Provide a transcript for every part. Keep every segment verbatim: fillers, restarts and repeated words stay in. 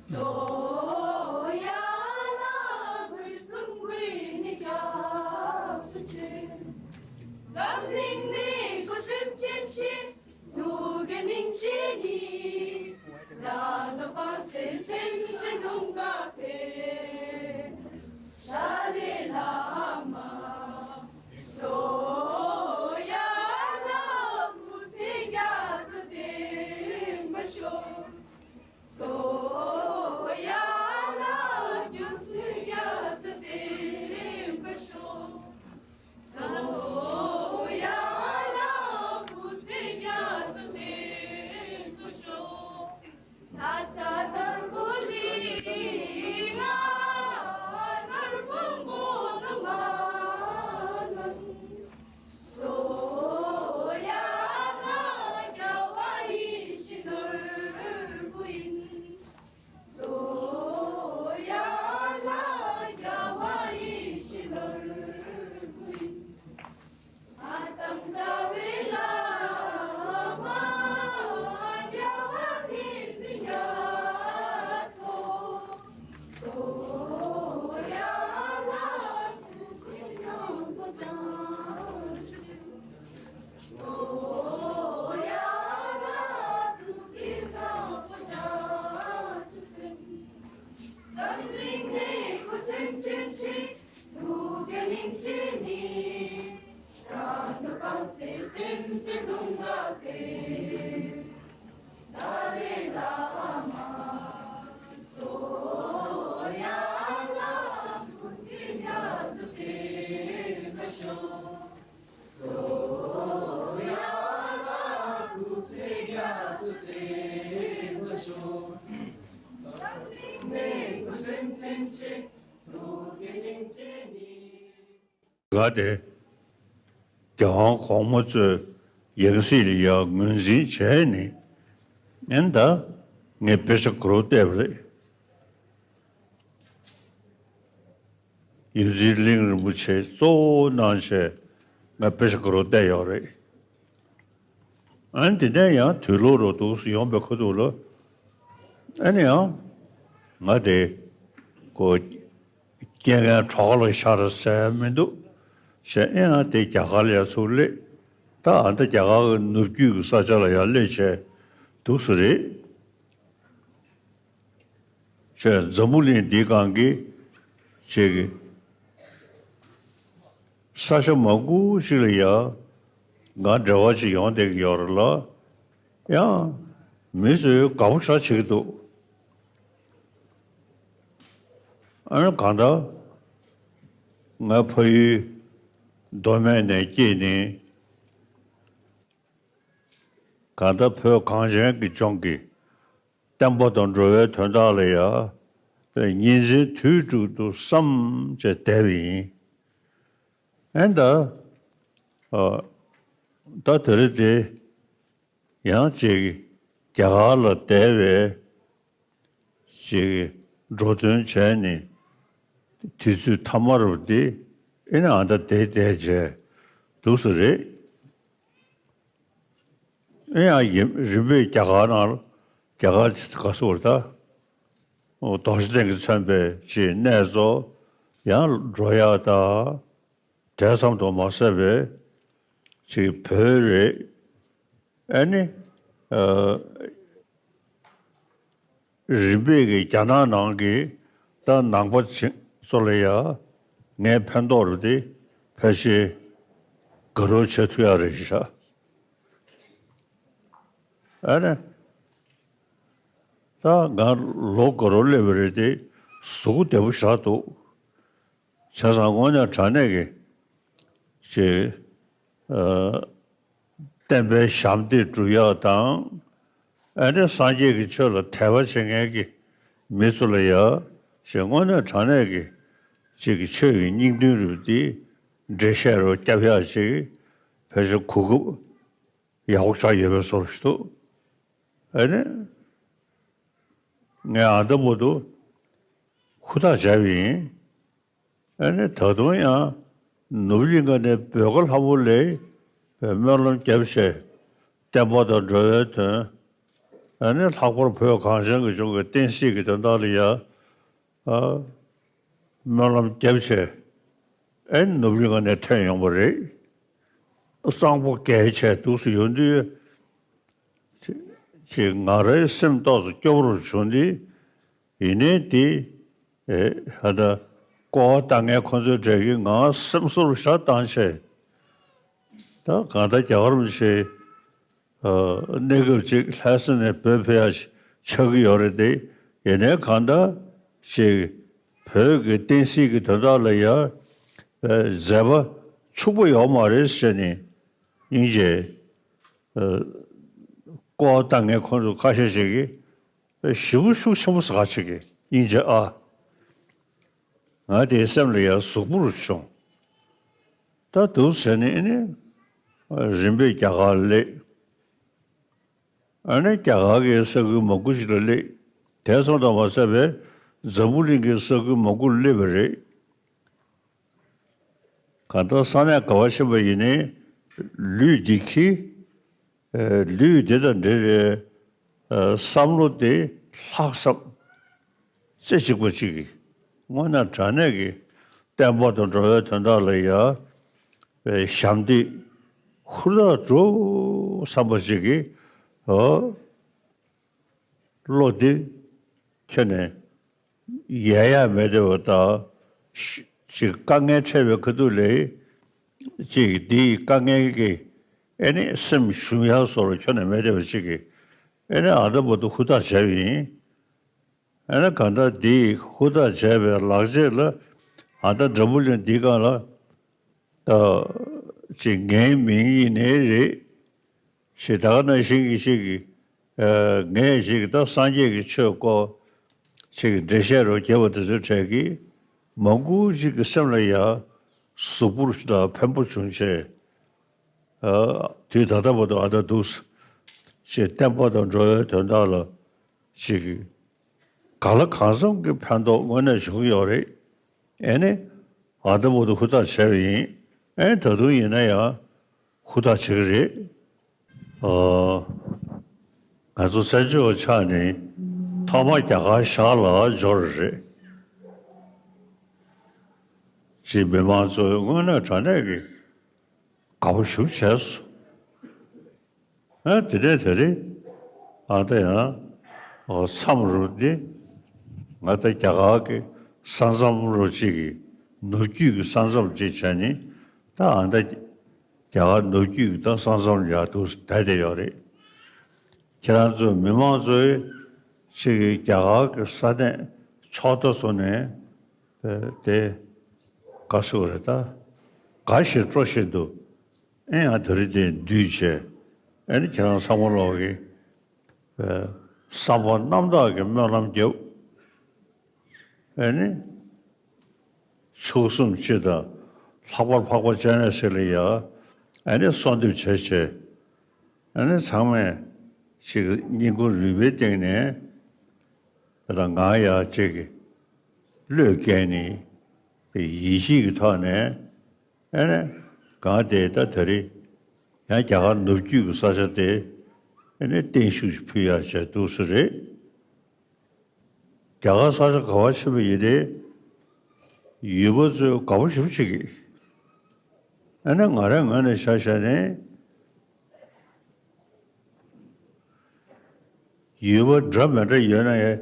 གསོ་ཡ་ལ་དགུ་གསུམ་དགུ་ནི་སྐྱབས་སུ་མཆི། འཛམ་གླིང་ནས་སྐུ་སེམས་ཅན་ཞིག་ཐུགས་ཀྱི་སྙིང་རྗེ་ནི། ར་ཏ་པ་སེ་སེམས་ཅན་ནུང་ག་ཕེ། ཏཱ་ལའི་བླ་མ། གསོ་ཡ་ལ་སྐུ་ཚེ་རྒྱ་མཚོ་བརྟན་པར་ཤོག་གསོ་ཡ་ལ་སྐུ་ཚེ་རྒྱ་མཚོ་བརྟན་པར་ཤོག་གསོ་ཡ་ལ་སྐུ་ཚེ་རྒྱ་མཚོ་བརྟན་པར་ཤོག་ལྷ་ས་ནོར་བུ་གླིང་ང་ནོར་བུ་མོ་ནུ་མ་ནང་། གསོ་ཡ་ལ་རྒྱལ་བ་ཡིད་བཞིན་ནོར་བུ་ཡིན། གསོ་ཡ་ལ་རྒྱལ་བ་ཡིད་བཞིན་ནོར་བུ་ཡིན། འཛམ་གླིང་ནས་སྐུ་སེམས་ཅན་ཞིག་ཐུགས་ཀྱི་སྙིང་རྗེ་ནི། རང་དུ་སྤངས་སེམས་ཅན་ཀུན་དགའ་བའི། ཏཱ་ལའི་བླ་མ་གསོ་ཡ་ལ་སྐུ་ཚེ་རྒྱ་མཚོ་བརྟན་པར་ཤོག་གསོ་ཡ་ལ་སྐུ་ཚེ་རྒྱ་མཚོ་བརྟན་པར་ཤོག་འཛམ་གླིང་ནས་སྐུ་སེམས་ཅན་ཞིག་ཐུགས་ཀྱི་སྙིང་རྗེ་ནི། ག་དེ། རྒྱལ་དབང་གོང་མ་ཚོའི་ཡང་སྲིད་ལ་ཡང་ངོས་འཛིན་བྱས་ནས། ཨེ་ད། ངས་དཔེ་ཆ་དགུ་རོ་བལྟས་པ་རེད། ཡོད་ཚད་གླིང་རིན་པོ་ཆེ་གཙོ་བོ་གནང་བྱས་ངས་དཔེ་ཆ་དགུ་རོ་བལྟས་ཡོད་རེད། ཨ་ནི་དེ་ནས་ཡང་དུས་ལོག་རོ་འདུག་སེ་ཡོང་པའི་ཁ་ཐུག་ལ། ཨ་ནི་ཡང་། ང་དེ། ཀོ། སྐྱེ་ངན་གྲོགས་ལ་ཤར་ཟེར་མི་འདུག་ཞེས་ཨེ་ཡང་དེ་རྒྱ་གར་ལ་ཡར་ཚུར་སླེབས། ད་ཨ་ད་རྒྱ་གར་གྱི་ནུབ་རྒྱུད་ཀྱི་ས་ཆ་ལ་ཡར་སླེབས་བྱས་འདུག་སེ་རེད། ཞེས་འཛམ་བུ་གླིང་འདིའི་སྒང་གི་ཅིག་ས་ཆ་མང་པོ་ཞིག་ལ་ཡ་ང་འབྲེལ་བ་ཅིག་ཡོང་བསྡད་ཀྱི་ཡོད་རེད་ལ། ཡང་མི་ཚོས་དགའ་པོ་ཞེ་དྲག་བྱེད་ཀྱི་འདུག་ཨ་ནི་གང་ལྟར་ང་ཕ་ཡུལ་མདོ་སྨད་ནས་སྐྱེས་ནས། གང་ལྟར་བོད་གངས་ཅན་གྱི་ལྗོངས་ཀྱི་བསྟན་པ་དང་འགྲོ་བའི་དོན་དག་ལ་ཡ། ཉིན་མཚན་དུས་དྲུག་ཏུ་བསམ་བྱས་བསྡད་པ་ཡིན། ཨེ་ད། ཨ། ད་དེ་རིང་དེ། ཡང་ཅིག་རྒྱ་གར་ལ་བསྡད་པའི་ཅིག་འགྲོ་དོན་བྱས་ནས་དུས་ཚོད་ཐ་མ་རུ་དེ་ཨེ་ནི་ཨ་ད་བསྡད་བསྡད་བྱས་འདུག་སེ་རེད། ཨེ་ཡང་ཡིན་རིམ་པས་རྒྱ་གར་ནང་རྒྱ་གར་ག་སོ་ར་ད་རྡོ་རྗེ་གདན་གྱིས་མཚོན་པའི་ཅིག་གནས་ཚོ་ཡང་འགྲོ་ཡག་དང་། དེ་ཙམ་དུ་མ་ཟད་པའི་ཅིག་བོད་རེད། ཨ་ནི། ཨ། རིམ་པས་ཀྱི་རྒྱ་ནག་ནང་གི་ད་ནང་པ་ཚོ་ལ་ཡ་ངས་ཕན་ཐོགས་རེད་དེ་ཕལ་ཆེར་དགའ་རབ་བྱེད་ཐུབ་ཡག་རེད་ཤག་ཨ་ནི། ད་ང་ལོ་དགའ་རབ་སླེབས་པ་རེད་དེ་གཟུགས་བདེ་པོ་ཞེ་དྲག་འདུག་བྱས་ཙང་དངོས་གནས་དྲང་གནས་ཀྱི་ཅིག་ཨ། བསྟན་པའི་ཞབས་འདེགས་སྒྲུབ་ཡག་དང་། ཨ་ནི་སངས་རྒྱས་ཀྱི་ཆོས་ལ་དད་པ་བྱེད་མཁན་གྱི་མི་ཚོ་ལ་ཡ་ཅིག་དངོས་གནས་དྲང་གནས་ཀྱི་ཅིག་གི་ཆོས་ཀྱི་སྙིང་དོན་རུ་དེ་འགྲེལ་བཤད་རུ་བརྒྱབ་ཡག་ཅིག་ཕལ་ཆེར་གོ་སྐབས་ཡག་པོ་ཆགས་ཡོད་པའི་བཟོ་འདྲ་ཞིག་འདུག་ཨ་ནི། ངས་ཨ་ད་བར་དུ་ཧུར་ཐག་བྱས་པ་ཡིན། ཨ་ནི་ད་དུང་ཡང་ནུབ་གླིང་ག་ནས་བོད་ཀྱི་ལྷ་མོ་ལ་སྨོན་ལམ་བརྒྱབ་བྱས་བསྟན་པ་དང་འགྲོ་བའི་དོན་ ཨ་ནི་ལྷག་པར་བོད་གངས་ཅན་གྱི་ལྗོངས་ཀྱི་བསྟན་སྲིད་ཀྱི་དོན་དག་ལ་ཡ། ཨ། སྨོན་ལམ་བརྒྱབ་བྱས། ཨེ་ནུབ་རི་ང་ནས་ཐོན་ཡོང་བ་རེད། གཙང་པོ་བརྒལ་བྱས་འདུག་སེ་ཡོང་དུས། ཅིག་ཅིག་ང་རའི་སེམས་ཏོག་ཙམ་སྐྱོ་པོ་རུ་བྱུང་སྟེ། ཡིན་ནའི་དེ། ཨེ། ཧ་ད་ཀོ་བ་བཏང་མཁན་ཁོ་ཚོའི་གྲས་ཀྱིས་ང་སེམས་གསོ་རུ་ཤ་བཏང་བྱས། ད་གང་ལྟར་རྒྱ་གར་མི་ཆེ། ཨ། གནས་སྐབས་ཅིག་ལྷ་ས་ནས་བོད་ཕེབས་ཡ་ཆགས་ཀྱི་ཡོད་རེད་དེ། ཡིན་ནའི་གང་ལྟར་ཅིག་བོད་ཀྱི་བསྟན་སྲིད་ཀྱི་དོན་དག་ལ་ཡ། ཨ། མཛད་པ་ཕྱུག་པོ་ཡོད་མ་རེད་ཟེར་ནས་སྙིང་རྗེ། ཨ། ཀོ་བ་བཏང་མཁན་ཁོང་ཚོ་ཁ་ཤས་ཤིག་གིས་ཞེ་པོ་ཤུགས་ཆེན་པོ་ཟ་ཁ་ཅིག་གིས་སྙིང་རྗེ་ཨ། ང་དེའི་སེམས་ལ་ཡ་ཟུག་པོ་རུ་བྱུང་། ད་འདུག་ཟེར་ནས་ཨ་ནི་རིམ་པས་རྒྱ་གར་སླེབས། ཨ་ནི་རྒྱ་གར་གྱི་ས་ཁུལ་མང་པོ་ཞིག་ལ་སླེབས། དེ་ཙམ་དུ་མ་ཟད་པའི་འཛམ་བུ་གླིང་གི་ས་ཁུལ་མང་པོར་སླེབས་པ་རེད། གང་ལྟར་ས་གནས་ག་པར་ཕྱིན་པ་ཡིན་ནའི་ལུས་འདི་གི། ཨ། ལུས་འདི་དང་འབྲེལ་བའི། ཨ། བསམ་བློ་དེ་ལྷག་བསམ་རྩེ་གཅིག་པ་གཅིག་གིས་དངོས་གནས་དྲང་གནས་ཀྱི་བསྟན་པ་དང་འགྲོ་བའི་དོན་དག་ལ་ཡ། ཨ། ཞབས་འདེགས་ཧུར་ཐག་འགྲོ་བསམ་པ་གཅིག་གིས། ཨ། བློ་འདི་ཁྱོན་ནས་ཡལ་ཡ་མེད་བསྡད་པ་དང་། ཅིག་དཀའ་ངལ་འཕྲད་པའི་ཁ་ཐུག་ལ་ཅིག་འདིའི་དཀའ་ངལ་གྱིས་ཨེ་ནི་སེམས་ཞུམ་ཡ་བཟོ་འདྲ་ཁྱོན་ནས་མེད་བསྡད་པ་ཅིག་གིས། ཨེ་ནི་ཨ་ད་བར་དུ་ཧུར་ཐག་བྱས་པ་ཡིན། ཨེ་ནི་གང་ལྟར་འདིའི་ཧུར་ཐག་བྱས་པའི་ལག་རྗེས་ལ། ཨ་ད་འཛམ་བུ་གླིང་འདིའི་སྒང་ལ། ཨ། ཅིག་ངའི་མིང་ཡིན་ནའི་རེད། ཞེས་ད་ག་ནང་བཞིན་གྱི་ཞིག་གིས། ཨ། ངས་ཞིག་ད་སངས་རྒྱས་ཀྱི་ཆོས་སྐོར་ཞིག་གི་འགྲེལ་བཤད་རོ་རྒྱབ་པ་དེ་ཚོའི་གྲས་ཀྱིས་མང་པོ་ཞིག་གི་སེམས་ལ་ཡ་ཟུག་པོ་དང་ཕན་པོ་བྱུང་བྱས། ཨ། དུས་ད་ལྟ་བར་དུ་ཨ་ད་འདུག་ཞེས་བསྟན་པ་དང་འགྲོ་བའི་དོན་དག་ལ་ཞིག་གི་གང་ལ་གང་འཚམ་གྱི་ཕན་ཐོགས་དངོས་གནས་བྱུང་གི་ཡོད་རེད། ཨེ་ནི་ཨ་ད་བར་དུ་ཧུར་ཐག་བྱས་པ་ཡིན། ཨེ་ད་དུང་ཡིན་ན་ཡང་ཧུར་ཐག་བྱེད་ཀྱི་རེད། ཨ། ང་ཚོ་བཙན་བྱོལ་བ་ཆགས་ནས་ཐོག་མར་རྒྱ་གར་ཤར་ལ་འབྱོར་རེད། ཅེས་མི་མང་ཚོས་དངོས་གནས་དྲང་གནས་ཀྱི་དགའ་པོ་ཞེ་པོ་བྱས་སོང་། ཨ། དེ་ནས་དེ་རིང་ཨ་ད་ཡང་ཨོ་མཚམས་རུ་འདི་ང་ད་རྒྱ་གར་གྱི་ས་མཚམས་རུ་གཅིག་གི་ནུབ་རྒྱུད་ཀྱི་ས་མཚམས་གཅིག་བྱས་ནས། ད་ཨ་ད་རྒྱ་གར་ནུབ་རྒྱུད་ཀྱི་ད་ས་མཚམས་ཡར་འདུག་བསྡད་བསྡད་ཡོད་རེད། ཁྱེད་རང་ཚོ་མི་མང་ཚོའི་ཅིག་གི་རྒྱ་གར་གྱི་ས་གནས་ཕྱོགས་མཐའ་སོ་ནས་དེ་དགའ་ཤོས་རེད། ད་དགའ་ཞིང་སྤྲོ་བཞིན་དུ། ཨེ་ཡང་དེ་རིང་དེ་འདུས་བྱས། ཨེ་ནི་ཁྱེད་རང་ཚང་མ་ལོག་གི་བསམ་པ་རྣམ་དག་གི་སྨོན་ལམ་བརྒྱབ། ཨེ་ནི་མཆོག་གསུམ་སྤྱི་དང་ལྷག་པར་འཕགས་པ་སྤྱན་རས་གཟིགས་ལ་ཡ། ཨེ་ནི་གསོལ་འདེབས་བྱས་བྱས། ཨེ་ནི་ཚང་མས་ཅིག་སྙིང་ཁུང་རུས་པའི་གཏིང་ནས། ད་ང་ཡ་ཅིག་གི་བློས་བཀལ་ནས་ཡིད་ཆེས་ཀྱི་ཐོག་ནས། ཨེ་ནས་གང་དེ་ད་དེ་རིང་ཡང་རྒྱ་གར་ནུབ་རྒྱུད་ཀྱི་ས་ཆ་དེ་ཨེ་ནས་བརྟན་བཞུགས་ཕུལ་ཡག་བྱས་འདུག་སེ་རེད། རྒྱ་གར་ས་ཆ་ག་པར་ཕྱིན་པ་ཡིན་ཏེ། ཡུལ་པ་ཚོས་དགའ་པོ་ཞེ་པོ་བྱེད་ཀྱི། ཨེ་ནས་ང་རའི་ངོས་ནས་ཆ་བཞག་ནས། ཡུལ་པ་འདྲ་མི་འདྲ་ཡོད་ན་ཡང་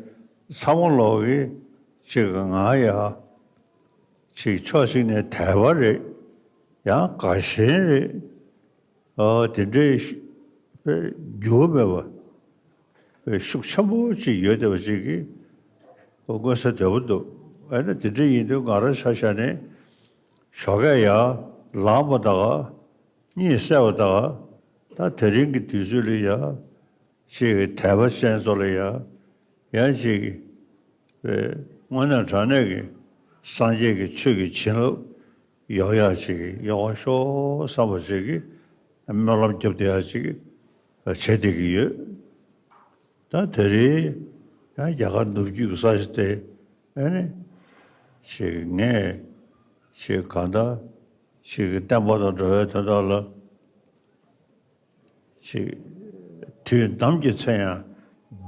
ཚང་མ་ལོག་གི་ཅིག་ང་ཡ་ཅིག་ཕྱོགས་གཅིག་ནས་དད་པ་རེད། ཡང་དགའ་ཞེན་རེད། ཨ། དེ་འདྲའི་ཤུ་དཔེ་འགྱུར་བ་མེད་པ་དཔེ་ཤུགས་ཆེན་པོ་ཅིག་ཡོད་བསྡད་པ་ཅིག་གི་མངོན་གསལ་དོད་པོ་འདུག་ཨ་ནི་དེ་འདྲ་ཡིན་དུས་ང་རང་ཆ་བཞག་ནས་ཞོགས་ཀས་ཡར་ལངས་པ་དང་གཉིད་སད་པ་དང་། ད་དེ་རིང་གི་དུས་ཚོད་ལ་ཡ་ཅིག་དད་པ་ཅན་ཚོ་ལ་ཡ་ཡང་ཅིག་དངོས་གནས་དྲང་གནས་ཀྱི་སངས་རྒྱས་ཀྱི་ཆོས་ཀྱི་བྱིན་རླབས་ཡོང་ཡག་ཅིག་ཡོང་བ་ཤོག་བསམ་པ་ཅིག་གིས་སྨོན་ལམ་རྒྱབ་བསྡད་ཡག་ཅིག་བྱེད་བསྡད་ཀྱི་ཡོད། ད་དེ་རིང་ཡང་རྒྱ་གར་ནུབ་རྒྱུད་ཀྱི་ས་ཆ་དེ་ཨེ་ནི་ཅིག་ངས་ཅིག་གང་ལྟར་ཅིག་བསྟན་པ་དང་འགྲོ་བའི་དོན་དག་ལ་ཅིག་དུས་ནམ་གྱི་ཚེ་ཡང་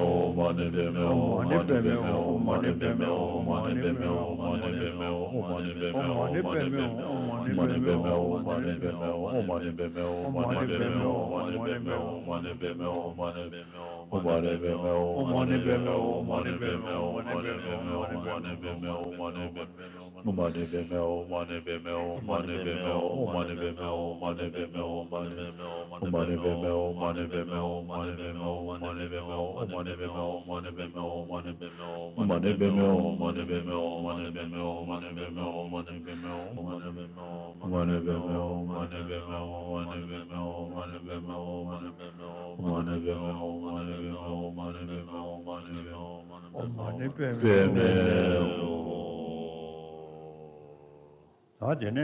ཨོཾ་མ་ཎི་པདྨེ་ཧཱུྃ། ད་དེ་ནས་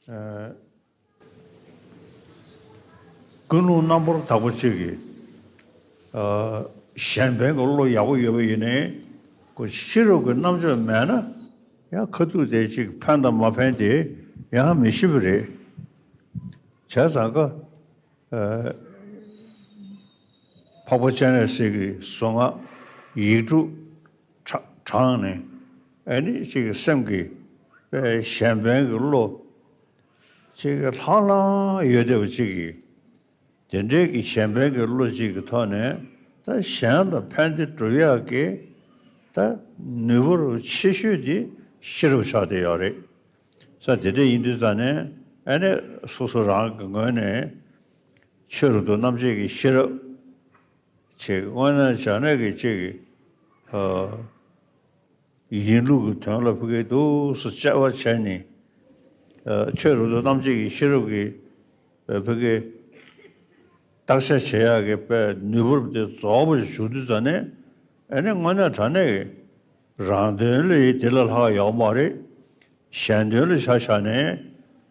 ཨ་ཀུན་སློང་རྣམ་པར་དག་པ་གཅིག་གིས་ཨ་གཞན་ཕན་གྱི་བློ་ཡག་པོ་ཡོད་པ་ཡིན་ནའི་ཁོ་ཤེས་རབ་ཀྱི་རྣམ་དཔྱོད་མེད་ན་ཡང་ཁ་ཐུག་དེ་གཅིག་ཕན་དང་མ་ཕན་དེ་ཡང་མི་ཤེས་པ་རེད། བྱས་ཙང་ཀ་ཨ་འཕགས་པ་སྤྱན་རས་གཟིགས་ཀྱི་གཟུངས་སྔགས་ཡིག་དྲུག་དྲ་དྲངས་ནས་ཨ་ནི་ཅིག་གི་སེམས་ཀྱི་དཔེ་གཞན་ཕན་གྱི་བློ་ཅིག་གི་ལྷང་ལྷང་ཡོད་བསྡད་པ་ཅིག་གིས་དེ་འདྲའི་གི་གཞན་ཕན་གྱི་བློ་ཅིག་གི་ཐོག་ནས་ད་གཞན་ལ་ཕན་བདེ་སྒྲུབ་ཡག་གི་ད་ནུས་པ་ཆེ་ཤོས་དེ་ཤེས་རབ་ཆགས་བསྡད་ཡོད་རེད། ས་དེ་འདྲ་ཡིན་དུས་ཙང་ནས་ཨ་ནི་སོ་སོ་རང་གི་ངོས་ནས་ཆོས་རབ་ཏུ་རྣམ་འབྱེད་ཀྱི་ཤེས་རབ་ཅིག་དངོས་གནས་བྱས་ན་གི་ཅིག་ཨ་ཡིན་ལུགས་ཀྱི་དོན་ལ་ཕ་གི་འདུག་སེ་དཔྱད་པ་བྱས་ནས་ཨ་ཆོས་རབ་ཏུ་རྣམ་འབྱེད་ཀྱི་ཤེས་རབ་ཀྱི་ཨ་ཕ་གི་བརྟག་དཔྱད་བྱེད་ཡག་གི་དཔེ་ནུས་པ་དེ་རྫོགས་པ་ཞིག་བྱུང་དུས་ཙང་ནས་ཨ་ནི་དངོས་གནས་དྲང་གནས་ཀྱི་རང་དོན་ལས་དེ་ལས་ལྷག་ཡོད་མ་རེད། གཞན་དོན་ལ་ཆ་བཞག་ནས་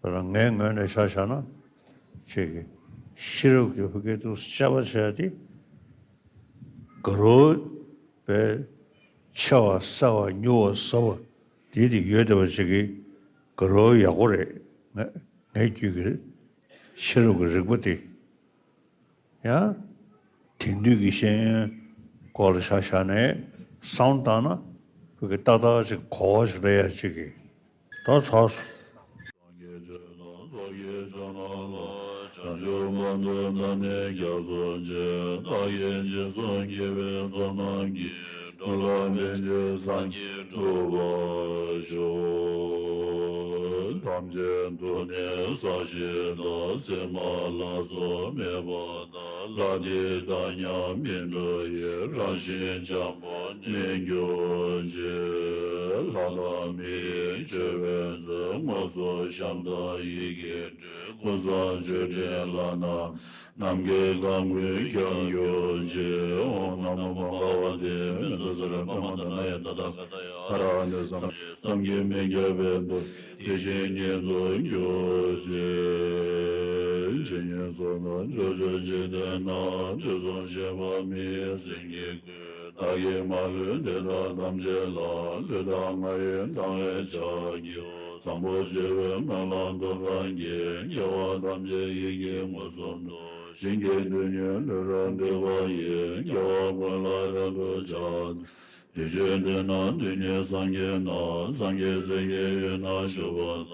དཔེར་ན་ངའི་ངོས་ནས་ཆ་བཞག་ན། ཅིག་གི་ཤེས་རབ་ཀྱི་ཕ་གི་ཏུ་དཔྱད་པ་བྱས་ཏེ། དགའ་རབ་པའི་ཆེ་བ་གསལ་བ་མྱུར་བ་ཟབ་པ་དེ་དེ་ཡོད་བསྡད་པ་ཅིག་གི་དགའ་རབ་ཡག་པོ་རེད། ངས་ངའི་རྒྱུད་ཀྱི་ཤེས་རབ་ཀྱི་རིག་པ་དེ། ཡང་། དེང་དུས་ཀྱི་ཤེས་ཡོན་སྐོར་ལ་ཆ་བཞག་ནས་བསམ་བློ་བཏང་ན། ཁོ་གི་ཏག་ཏག་ཅིག་གོ་བ་ཞིག་སླེབས་ཡ་ཅིག་གི། ད་ཚར་སོང་། སངས་རྒྱས་ཆོས་དང་ཚོགས་ཀྱི་མཆོག་རྣམས་ལ། བྱང་ཆུབ་བར་དུ་བདག་ནི་སྐྱབས་སུ་མཆི། བདག་གིས་སྦྱིན་སོགས་བགྱིས་པའི་བསོད་ནམས་ཀྱིས། འགྲོ་ལ་ཕན་ཕྱིར་སངས་རྒྱས་འགྲུབ་པར་ཤོག། ཐམས་ཅད་དུ་ནི་ས་གཞི་དང་། བྱེ་མ་ལ་སོགས་མེད་པ་དང་། ལྷ་དེ་དག་ཀྱང་མི་འགྲོ་ཡི། རང་བཞིན་འཇམ་པོར་གནས་གྱུར་ཅིག། ལྷ་དང་མིའི་མཆོད་པའི་མཛོད། དངོས་སུ་བཤམས་དང་ཡི་གེས་སྤྲས། ཀུན་བཟང་མཆོད་སྤྲིན་ལྷ་རྣམས། ནམ་མཁའི་གང་ཁུང་ཁྱབ་གྱུར་ཅིག། ཨོཾ་ན་མོ་བྷ་ག་ཝ་ཏེ། མཉྫུ་ཤྲཱི་པདྨ་དྷཱ་ན་ཡ། ཏདྱ་ག་ཏྱ་ཡ། ཧ་ར་ཧ་ཏེ། བསམ་བསམ་གྱིས་མི་ཁྱབ་པའི་མཐུ། དེ་བཞིན་ཉིད་དུ་གྱུར་ཅིག། ཇི་སྙེད་བསོད་ནམས་ཕྱོགས་བཅུའི་འཇིག་རྟེན་ན། དུས་གསུམ་གཤེགས་པ་མི་ཡི་སེང་གེ་ཀུན། བདག་གིས་མ་ལུས་འདི་དག་ཐམས་ཅད་ལ། ལུས་དང་ངག་ཡིད་དང་བས་ཕྱག་བགྱིའོ། བཟང་པོ་སྤྱོད་པའི་སྨོན་ལམ་མཐུ་ཐབས་ཀྱིས། དགེ་བ་ཐམས་ཅད་ཡིད་ཀྱིས་མངོན་སུམ་དུ། བྱིན་གྱིས་རློབ་ཉིད་ལུས་རབ་བསྡུས་པ་ཡིས། དགེ་བ་ཀུན་ལ་རབ་ཏུ་ཕྱག་འཚལ། དུས་གཅིག་འདི་ན་དུས་གཉིས་སངས་རྒྱས་རྣམས། སངས་རྒྱས་སྲས་ཀྱི་དབུས་ན་བཞུགས་པ་ན།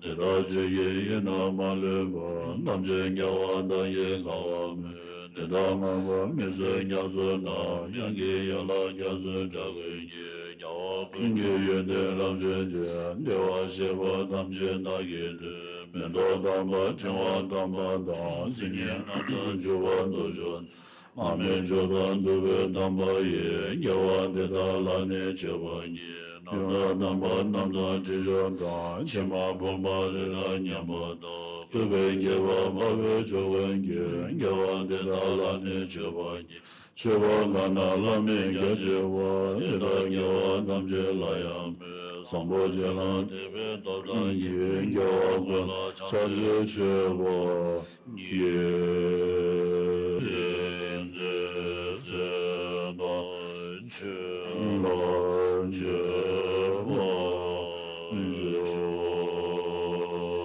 དེ་དག་ཆོས་ཀྱི་དབྱིངས་རྣམས་མ་ལུས་པ། ཐམས་ཅད་རྒྱལ་བ་དག་གིས་གང་བར་མོས། དེ་དག་བསྔགས་པ་མི་ཟད་རྒྱ་མཚོ་རྣམས། དབྱངས་ཀྱི་ཡན་ལག་རྒྱ་མཚོའི་སྒྲ་ཀུན་གྱིས། རྒྱལ་བ་ཀུན་གྱི་ཡོན་ཏན་རབ་བརྗོད་ཅིང་། བདེ་བར་གཤེགས་པ་ཐམས་ཅད་བདག་གིས་བཏུད། མེ་ཏོག་དམ་པ་ཕྲེང་བ་དམ་པ་དང་། སིལ་སྙན་རྣམས་དང་བྱུག་པ་དུར་ཁྲོད། མར་མེ་མཆོག་དང་བདུག་སྤོས་དམ་པ་ཡིས། རྒྱལ་བ་འདི་དག་ལ་ནི་མཆོད་པར་བགྱི། ན་བཟའ་དམ་པ་རྣམས་དང་དྲི་མཆོག་དང་། ཕྱེ་མ་ཕུར་མ་རི་རབ་མཉམ་པ་དང་། གུས་པས་དགྱེས་པ་དཔའ་བོས་མཆོད་པར་བགྱི། རྒྱལ་བ་འདི་དག་ལ་ནི་མཆོད་པར་བགྱི། མཆོད་པ་གང་རྣམས་བླ་མེད་རྒྱ་ཆེ་བ། དེ་དག་རྒྱལ་བ་ཐམས་ཅད་ལ་ཡང་མོས། བཟང་པོ་སྤྱོད་ལ་དད་པའི་སྟོབས་དང་ནི། རྒྱལ་བ་ཀུན་ལ་ཕྱག་འཚལ་མཆོད་པར་བགྱི། དེ་ཚེ་སྲས་དང་ཆོས་ལ་མཆོད་པར་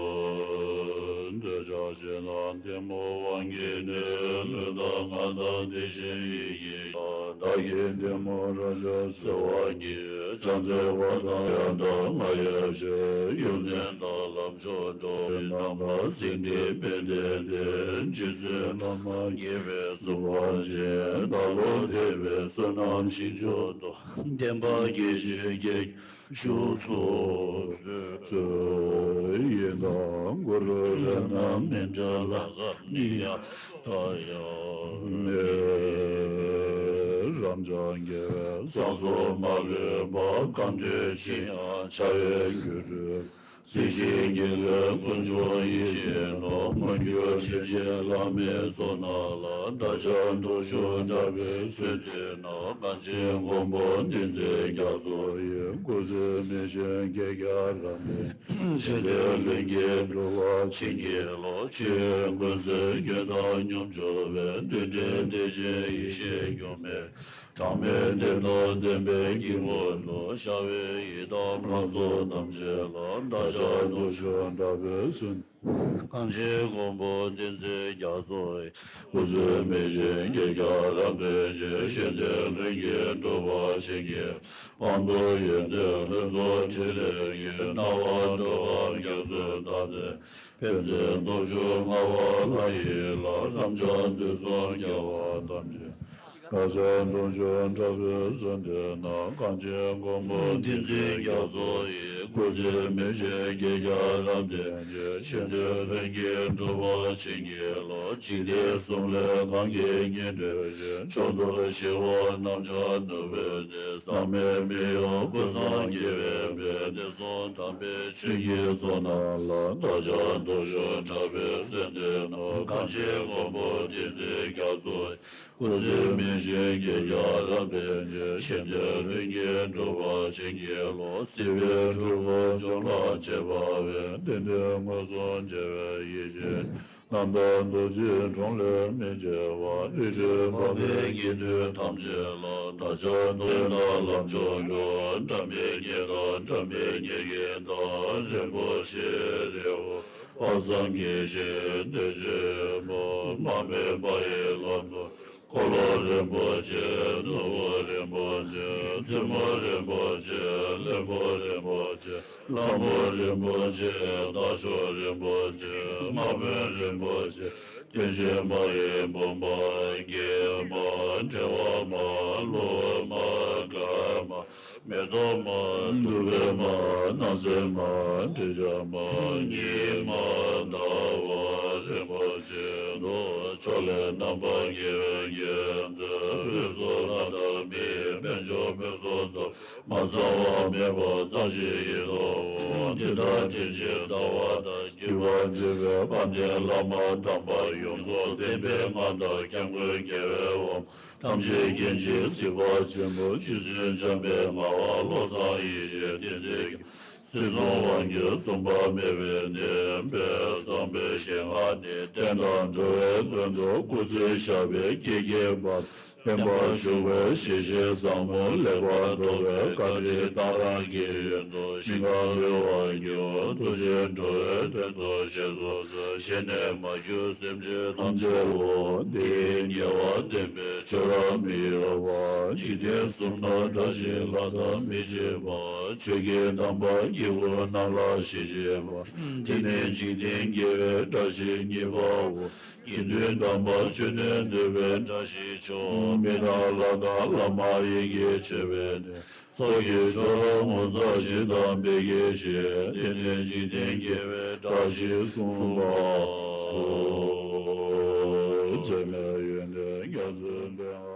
ཤོག། འདོད་ཆགས་ཞེ་སྡང་གཏི་མུག་དབང་གིས་ནི། ལུས་དང་ངག་དང་དེ་བཞིན་ཡིད་ཀྱིས་ཀྱང་། བདག་གིས་གཏི་མུག་རབ་བྱུང་སེལ་བར་བགྱི། ཕྱག་འཚལ་བ་དང་ཡང་དག་ང་ཡི་ཕྱིར། ཡོན་ཏན་དང་ལམ་མཆོག་འགྲོ་བའི་རྣམ་པར། སེང་ཁྲི་དཔལ་ལྡན་དེ་རྗེ་བཙུན་བླ་མ་དགྱེས་པའི་གཙུག་ལག་ཅན། བདག་བློ་ཐིགས་པའི་བསོད་ནམས་ཞིང་མཆོག་ཏུ། བདེན་པ་དགེ་བཅུའི་རྒྱལ་བཞུགས་སུ་གསོལ། ཡི་དམ་གུ་རུ་རཏྣ་མཉྫུ་ལ་ཀ་ནི་ཡ་ཏཱ་ཡ། རབ་འབྱམས་རྒྱལ་བའི་ས་གསུམ་མ་ལུས་པ། གང་འདུལ་ཅི་ཡང་བྱ་བའི་རྒྱུ་རུ། གཟི་བརྗིད་དགེ་ལེགས་ཀུན་འབྱུང་ཡེ་ཤེས་ནོར། མངོན་གྱུར་དྲིན་ཅན་བླ་མའི་ཚོགས་རྣམས་ལ། བདག་ཅག་སྟོབས་མཆོག་དྲག་པོས་གསོལ་འདེབས་ན། གངས་ཅན་མགོན་པོ་བསྟན་འཛིན་རྒྱ་མཚོ་ཡི། སྐུ་ཚེ་མི་ཤིགས་བསྐལ་བརྒྱར་རབ་བརྟན། ཞི་བདེ་ལྷུན་གྱིས་འགྲུབ་པར་བྱིན་གྱིས་རློབས། ཆོས་ཀུན་སེལ་རྒྱུད་དང་སྙོམས་འཇུག་པའི། རྡུལ་ཕྲན་བདེ་ཆེན་ཡེ་ཤེས་འགྱུར་མེད། གྲངས་མེད་བདེ་སྟོབས་ལྡན་པའི་དཀྱིལ་འཁོར་དུ། ཤར་བའི་ཡི་དམ་ལྷ་ཚོགས་ཐམས་ཅད་ལ། བདག་ཅག་སྟོབས་མཆོག་དྲག་པོས་གསོལ། གངས་ཅན་མགོན་པོ་བསྟན་འཛིན་རྒྱ་མཚོ་ཡི། སྐུ་ཚེ་མི་ཤིགས་བསྐལ་བརྒྱར་རབ་བརྟན་ཅིང་། ཞི་བདེ་ལྷུན་གྱིས་འགྲུབ་པར་བྱིན་གྱིས་རློབས། ཡོན་ཏན་ལྷུན་རྫོགས་ཕྲིན་ལས་ཀྱིས། སྣང་བ་སྒྲོལ་དཀར་རྒྱ་མཚོའི་ཟླ་མཛེས། ཕན་མཛད་སྟོབས་བཅུ་མངའ་བ་ལྷ་ཡི་ལྷ། རབ་འབྱམས་དུས་གསུམ་རྒྱལ་བ་ཐམས་ཅད། བདག་ཅག་སྟོབས་མཆོག་དྲག་པོས་གསོལ་འདེབས་ན། གངས་ཅན་མགོན་པོ་བསྟན་འཛིན་རྒྱ་མཚོ་ཡི། སྐུ་ཚེ་མི་ཤིགས་བསྐལ་བརྒྱར་རབ་བརྟན་ཅིང་། ཞི་བདེ་ལྷུན་གྱིས་འགྲུབ་པར་བྱིན་གྱིས་རློབས། འཇིག་རྟེན་གསུམ་ལས་གང་གིས་སྙན་སྒྲོན་ཅིང་། མཆོག་ཏུ་གཤེགས་པ་རྣམས་ཀྱང་ནུབ་པའི་གནས། ཟག་མེད་མི་གཡོ་ཀུན་བཟང་དགྱེས་པའི་དཔལ། བདེ་གསུམ་དམ་པའི་ཆོས་ཀྱི་ཚོགས་རྣམས་ལ། བདག་ཅག་སྟོབས་མཆོག་དྲག་པོས་གསོལ་འདེབས་ན། གངས་ཅན་མགོན་པོ་བསྟན་འཛིན་རྒྱ་མཚོ་ཡི། སྐུ་ཚེ་མི་ ཞིང་གི་རྒྱ་རབ་བརྟན་གྱི། ཞི་བདེ་ལྷུན་གྱིས་གྲུབ་པ་བྱིན་གྱིས་རློབས། སྲིད་པའི་འཁྲུལ་འཁོར་བཅོམ་ལ་བྱེད་པ་བས། བདེན་དོན་མངོན་སུམ་མཇལ་བའི་ཡིད་ཀྱིས། རྣམ་དག་རྡོ་རྗེའི་འགྲོ་ལས་མི་འབྱེར་བ། འོད་འཕྲོས་འཕགས་པའི་དགེ་འདུན་ཐམས་ཅད་ལ། བདག་ཅག་འདོད་དང་ལམ་མཆོག་གྱུར། འགྲམ་པའི་ཉེ་དང་འགྲམ་པའི་ཉེ་རྒན་དང་། རིན་པོ་ཆེ་རི་བོ་དཔག་བསམ་གྱི་ཞིང་བདེ་ཆེན་པོ། མ་སྨད་པ་ཡི་ལམ་དུ་འཁོར་ལོ་རིན་པོ་ཆེ། ནོར་བུ་རིན་པོ་ཆེ། བཙུན་མོ་རིན་པོ་ཆེ། བློན་པོ་རིན་པོ་ཆེ། ལྷ་མོ་རིན་པོ་ཆེ། དྭགས་ཤོག་རིན་པོ་ཆེ། དམག་དཔོན་རིན་པོ་ཆེ། དེ་བཞིན་མ་ཡི་བུམ་པ། འགྱེད་མ། ཕྲེང་བ་མ། ལུ་མ། གར་མ། མེ་ཏོག་མ། གདུགས་པའི་མ། སྣང་གསལ་མ། དྲི་ཆབ་མ། ཉི་མ། ཟླ་བ་རིན་པོ་ཆེ་དང་། ཕྱོགས་ལས་རྣམ་པར་རྒྱལ་བའི་རྒྱལ་མཚན། འོད་སྲུང་ལྷ་དང་མིའི། དཔལ་འབྱོར་དཔལ་བཟང་ཚོགས། མ་ཚང་བ་མེད་པ་ཙམ་ཞིག་ཡིན་ནོ། དེ་དག་དྲིན་ཅན་རྩ་བ་དང་། བརྒྱུད་པར་འབྲེལ་བའི་དཔལ་ལྡན་བླ་མ་དམ་པ་ཡོངས་རྫོགས། བསྟན་པའི་མངའ་བདག་སྐྱབས་མགོན་རྒྱལ་བའི་དབང་པོ་ཐམས་ཅད་མཁྱེན་ཅིང་གཟིགས་པ་ཆེན་པོ། རྗེ་བཙུན་འཇམ་དཔལ་ངག་དབང་བློ་བཟང་ཡེ་ཤེས་བསྟན་འཛིན་རྒྱལ་པོ། སྲིད་གསུམ་དབང་སྒྱུར་མཚུངས་པ་མེད་པའི་གནས། དཔལ་བཟང་པོའི་ཞལ་སྔ་ནས། བསྟན་དང་འགྲོ་བའི་མགོན་དུ་སྐུ་ཚེ་ཞབས་པད་བསྐལ་བརྒྱའི་བར། བརྟན་པར་བཞུགས་པའི་ཞལ་བཞེས་བཟང་པོ། ལེགས་པར་མདོ་སྡེ་བཀའ་དྲིན་གཏང་རག་གི་ཡོན་དུ། ཞིང་ཁམས་འོད་དབང་སྐྱེ་བོ་ཐུགས་རྗེས་འགྲོ་བའི་དོན་དུ་ཞལ་གསུངས་ས། ཞལ་ནས་མ་གྱུར་སེམས་ཅན་ཐམས་ཅད་ལ། འདི་ཡི་དགེ་བ་བསྟན་པའི་ཆོས་རབ་མི་གཡོ་བ། འཇིག་རྟེན་གསུམ་ན་བཀྲ་ཤིས་ལྷ་དང་མི་ཕྱེད་པ། ཆོས་ཀྱི་དམ་པ་དཀྱིལ་འཁོར་རྣམས་ལ་ཞལ་བཞེས་པ། འདི་ནི་འཇིག་རྟེན་དགེ་བའི་བཀྲ་ཤིས་གཉིས་པའོ། དགེ་འདུན་དམ་པ་མཆོད་རྟེན་འདུས་པའི་བཀྲ་ཤིས་མཆོག་མི་དང་ལྷ་དང་བླ་མ་ཡི་གེ་མཆོད་པའི་གནས། ཚོགས་ཀྱི་མཆོག་རབ་ངོ་མཚར་ཞིང་དང་འབད་གེགས་ཞི། འདི་ནི་འཇིག་རྟེན་དགེ་བའི་བཀྲ་ཤིས་གསུམ་པའོ། འཇིགས་མེད་ཡོན་ཏན་རྒྱ་མཚོའི་གདན།